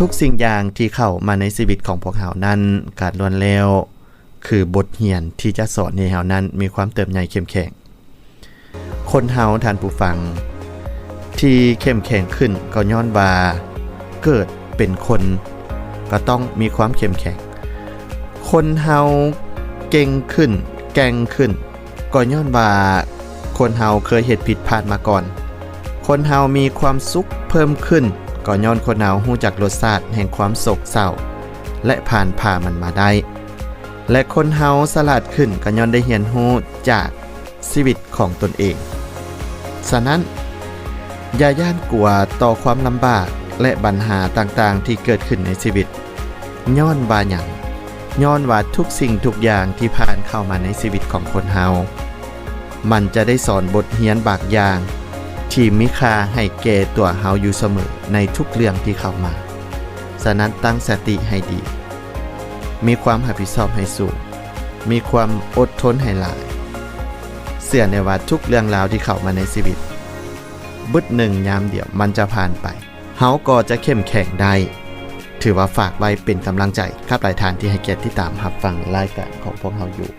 ທຸກສິ່ງຢ່າງທີ່ເຂົ້າມາໃນຊີວິດຂອງພວກເຮົານັ້ນ ກໍລ້ວນແລ້ວຄືບົດຮຽນທີ່ຈະສອນໃຫ້ເຮົານັ້ນມີຄວາມເຕີບໃຫຍ່ເຂັ້ມແຂງ. ຄົນເຮົາ, ທ່ານຜູ້ຟັງ, ທີ່ເຂັ້ມແຂງຂຶ້ນກໍຍ້ອນວ່າເກີດເປັນຄົນກໍຕ້ອງມີຄວາມເຂັ້ມແຂງ. ຄົນເຮົາເກັ່ງຂຶ້ນ, ແກ່ງຂຶ້ນ ກໍຍ້ອນວ່າຄົນເຮົາເຄີຍເຮັດຜິດພາດມາກ່ອນ. ຄົນເຮົາມີຄວາມສຸກເພີ່ມຂຶ້ນ ກໍຍ້ອນຄົນເຮົາຮູ້ຈັກລົດຊາດແຫ່ງຄວາມໂສກເສົ້າ ແລະ ຜ່ານຜ່າມັນມາໄດ້. ແລະ ຄົນເຮົາສະຫຼາດຂຶ້ນ ກໍຍ້ອນໄດ້ຮຽນຮູ້ຈາກຊີວິດຂອງຕົນເອງ. ສະນັ້ນ, ຢ່າຢ້ານກົວຕໍ່ຄວາມລຳບາກ ແລະ ບັນຫາຕ່າງໆທີ່ເກີດຂຶ້ນໃນຊີວິດ. ຍ້ອນວ່າຫຍັງ? ຍ້ອນວ່າທຸກສິ່ງທຸກຢ່າງທີ່ຜ່ານເຂົ້າມາໃນຊີວິດຂອງຄົນເຮົາ ມັນຈະໄດ້ສອນບົດຮຽນບາງຢ່າງທີ່ມີຄ່າໃຫ້ແກ່ຕົວເຮົາຢູ່ສະເໝີໃນທຸກເລື່ອງທີ່ເຂົ້າມາ. ສະນັ້ນ, ຕັ້ງສະຕິໃຫ້ດີ, ມີຄວາມຮັບຜິດຊອບໃຫ້ສູງ, ມີຄວາມອົດທົນໃຫ້ຫຼາຍ. ເຊື່ອແນ່ວ່າທຸກເລື່ອງລາວທີ່ເຂົ້າມາໃນຊີວິດ, ບຶດໜຶ່ງຍາມດຽວມັນຈະຜ່ານໄປ. ເຮົາກໍຈະເຂັ້ມແຂງໄດ້. ຖືວ່າຝາກໄວ້ເປັນກຳລັງໃຈກັບຫຼາຍທ່ານທີ່ໃຫ້ກຽດຕິດຕາມຮັບຟັງລາຍການຂອງພວກເຮົາຢູ່.